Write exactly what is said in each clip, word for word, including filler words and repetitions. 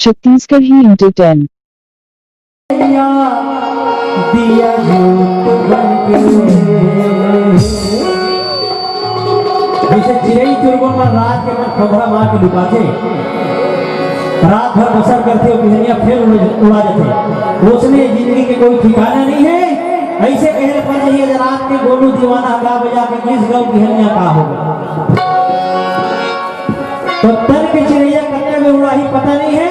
Chhattisgarhi Entertainment. दिया जोत बन के। जइसे चिरई चुरगुन मन रात के मन खंभा मार के लुकाथे, रात भर बसर करथे अउ बिहनिया फेर उड़, उड़ा जाथे। ओसने जिंदगी के कोई ठिकाना नहीं है। अइसे कहे ल पर नहीं, आज रात के गोलू दीवाना गा बजा के गीस गाँव बिहनिया का होगा। तो तन के चिरैया कतने में उड़ाही पता नहीं है,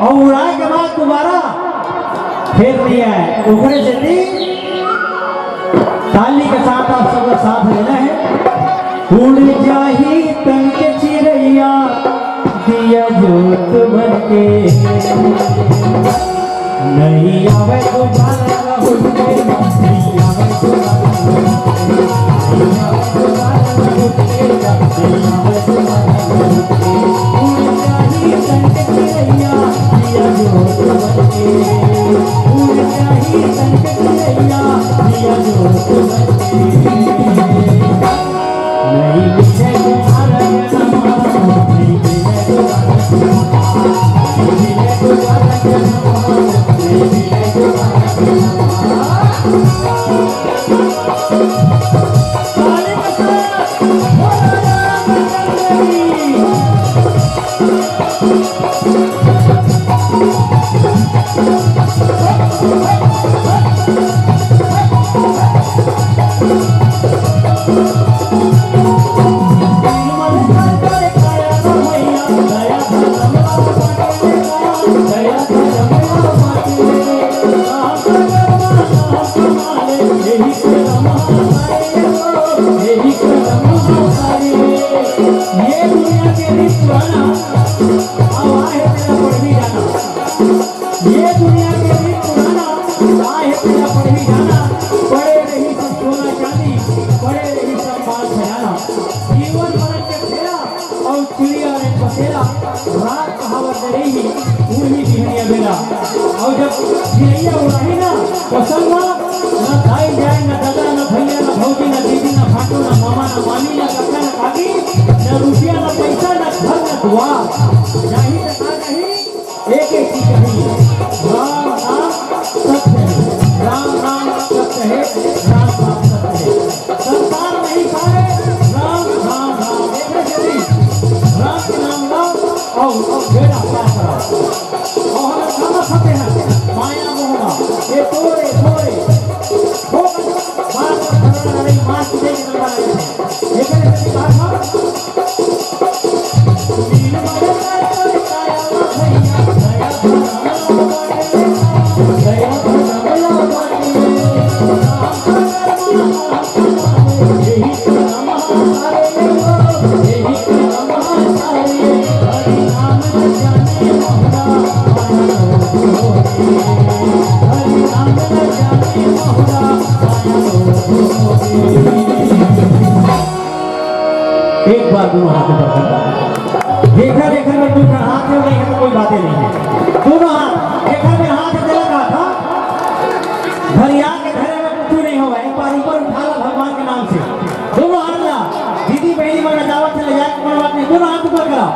अउ उड़ाए के बाद दोबारा फेर नहीं आए। ओकरे सेती ताली के साथ आप सबका साथ देना है। उड़ जाही तन के चिरैया, दिया जोत बन के। नहीं आवे दोबारा राहुल के, नहीं आवे दोबारा राहुल के, नहीं आवे दोबारा राहुल के, नहीं आवे दोबारा राहुल के। उड़ जाही तन के चिरैया, दिया जोत बन के। उड़ जाही तन के चिरैया, दिया जोत बन के। ये दुनिया के रीत पुराना, अब आहे तेला पढ़ही जाना। ये दुनिया के रीत पुराना, आहे तेला पढ़ही जाना। पड़े रही सब सोना चांदी, पड़े रही सब माल खजाना। जीवन मरण के खेला अउ चिड़िया रे बसेरा, रात कहावत रही, उही बिहनिया बेरा। अउ जब चिड़ैया उड़ाही ना, तो संगवा, ना दाई जाए, ना दादा, ना भैया, ना भौजी, ना दीदी, ना भाटो, ना मामा, ना मामी, ना काका, ना काकी, ना रुपया, ना पैसा, ना घर, ना दुआर। जाही त का कही, एक एक चीज कही, राम नाम सत्य है, राम नाम सत्य है, राम नाम सत्य है। संसार नहीं पाए, राम, राम, राम। एक जल्दी राम के नाम लो, अउ, अउ बेड़ा पार करो। अउ हमर खाना खाते हैं, माया मोहना, ये तोरे, तोरे। हो, बार बार झगड़ा लड़ाई, मार पीटे के नंबर आए थे। ये करे जल्दी बात हो। एक बार दोनों हाथ ऊपर कर। देखा, देखा, मैं दू ठन हाथ में नहीं है तो कोई बातें नहीं है। दोनों हाथ, देखा, मैं हाथ में लगा था। भरिया के धरे में कुछ नहीं होगा। एक बार ऊपर उठा ला भगवान के नाम से। दोनों हाथ ला। दीदी बहनी मन नचावत चले जाए, कोनो बात नहीं। दोनों हाथ ऊपर करा।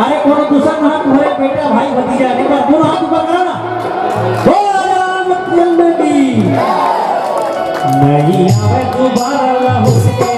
अरे कोनो दूसर हाथ भरे बेटा, भाई, भतीजा, एक बार दोनों हाथ ऊपर करा ना। बोल रामचंद्र की। नहीं आवे दोबारा राहुल के।